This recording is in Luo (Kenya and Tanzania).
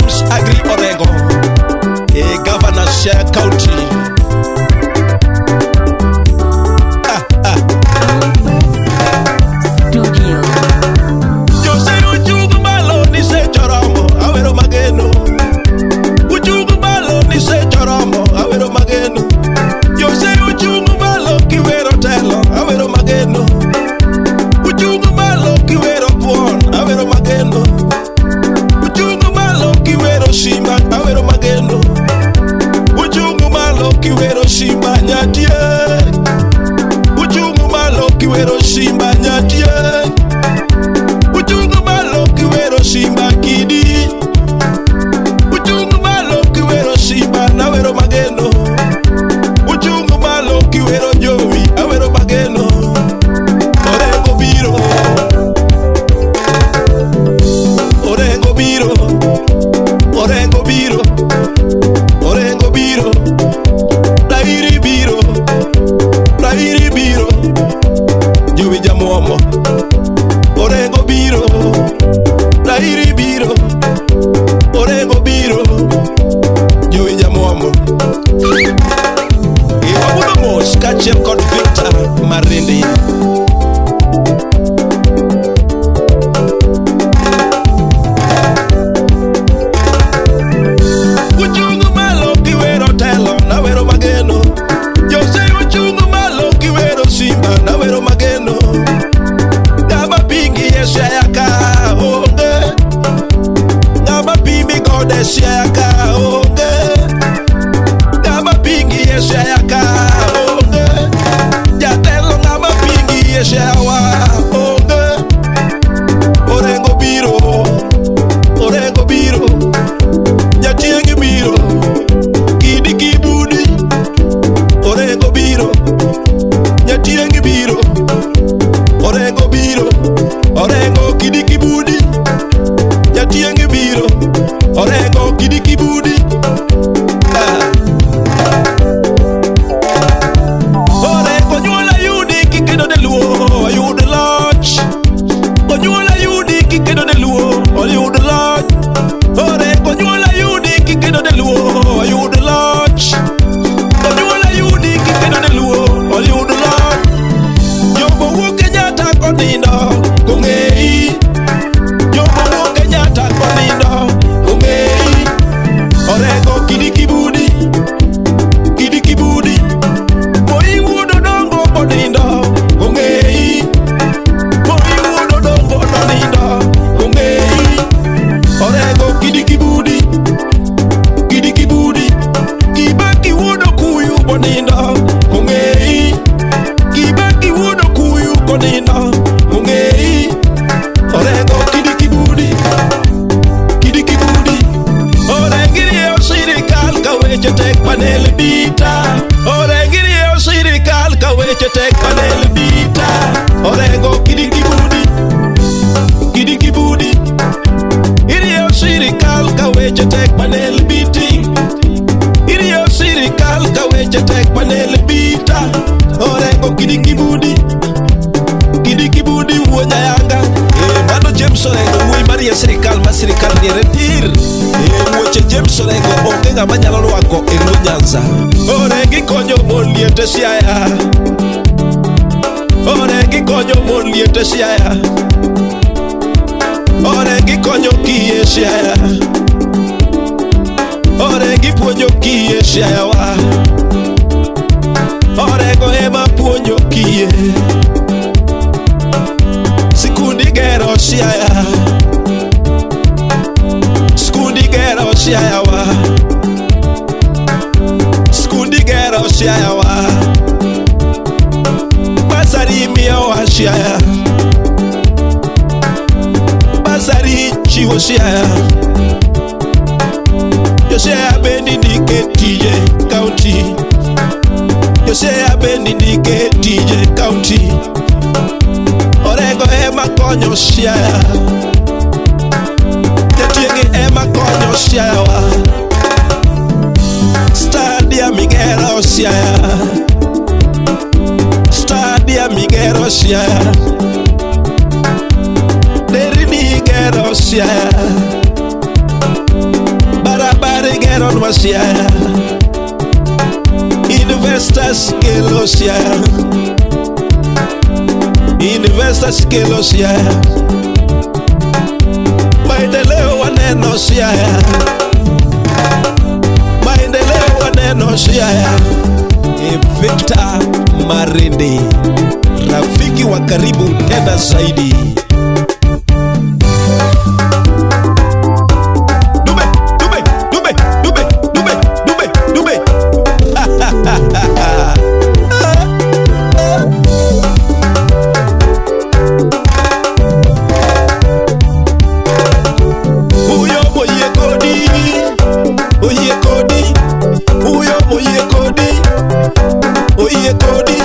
James Agri Orengo, e Governor Siaya County. Ah, ah. Studio. Jose uchung malo ni sechoromo, awero mageno. Uchung malo ni sechoromo, awero mageno. Jose uchung malo kiwero telo, awero mageno. Uchung malo kiwero thuon, awero mageno. Uchung malo kiwero simba, awero mageno. Uchung malo kiwero simba nyatie. Uchung malo kiwero simba nyatie. Uchung malo kiwero simba kidi. Uchung malo kiwero simba nawero mageno. Uchung malo kiwero jowi awero mageno. Orengo biro. Orengo biro. Orengo biro. Orengo biro. Rairi biro. Rairi biro. Jowi jamuomo. Orengo biro. Rairi biro. Orengo biro. Jowi jamuomo. Iwabudho mos kaachiel kod Victor Marindi. Uchung malo kiwero telo nawero mageno. Jose uchung malo kiwero simba nawero mageno. Ng'ama pingi e Siaya ka onge. Ng'ama pimi kode Siaya ka onge. Ng'ama pingi e Siaya ka onge. Jatelo ng'ama pingi e Siaya wa onge. Orengo biro, Orengo biro. Jatieng' biro, kidi kibudi. Orengo biro, jatieng' biro. Orengo biro, Orengo kidi kibudi. Jatieng' biro, Orengo kidi kibudi. Ah. Orengo nyuola yudi kikedo ne luo oyud loch. Onyuola yudi kikedo ne luo oyud loch. Orengo nyuola yudi kikedo ne luo oyud loch. Onyuola yudi kikedo ne luo oyud loch. Jomo wuok Kenyatta konindo kong'eyi. Jomo wuok Kenyatta konindo kong'eyi. Orengo kidi kibudi, kidi kibudi. Moi wuod Odongo bonindo kong'eyi. Moi wuod Odongo nonindo kong'eyi. Orengo kidi kibudi, kidi kibudi. Kibaki wuod Okuyu bonindo kong'eyi. Kibaki wuod Okuyu konindo kong'eyi. Orengo kidi kibudi, kidi kibudi. Orengo irieyo sirikal ka weche tek panel bita. Orengo irieyo sirikal ka weche tek panel bita. Orengo kidi kibudi, kidi kibudi. Irieyo sirikal ka weche tek panel biti. Irieyo sirikal ka weche tek panel bita. Orengo kidi kibudi, kidi kibudi wuo nyayanga. E mano James Orengo wuoyi marie sirikal ma sirikal riere tir. E wuoche James Orengo onge ng'ama nyalo rwako e Luo Nyanza. Orengo ikonyo mon liete Siaya. Orengo ikonyo mon liete Siaya. Orengo ikonyo kiye Siaya. Orengo ipuonjo kiye Siaya wa. Orengo ema puonjo kiye. Sikundi gero Siaya. Skundi gero Siaya wa. Skundi gero Siaya wa. Basari miyowa Siaya. Basari chiwo Siaya. Jo Siaya bende ndike tije county. Jo Siaya bende ndike tije county. Orengo ema konyo Siaya. Jatieng' ema konyo Siaya wa. Stadium igero Siaya. Stadium igero Siaya. Derini igero Siaya. geronwa Siaya. Investors kelo Siaya. Investors kelo Siaya. Maendeleo waneno Siaya. Maendeleo waneno Siaya. Victor Marindi, rafiki wa karibu tena zaidi. Dube, dube, dube, dube, dube, dube, dube. Huyo moyie kodi, oyie kodi, huyo moyie kodi, oyie kodi.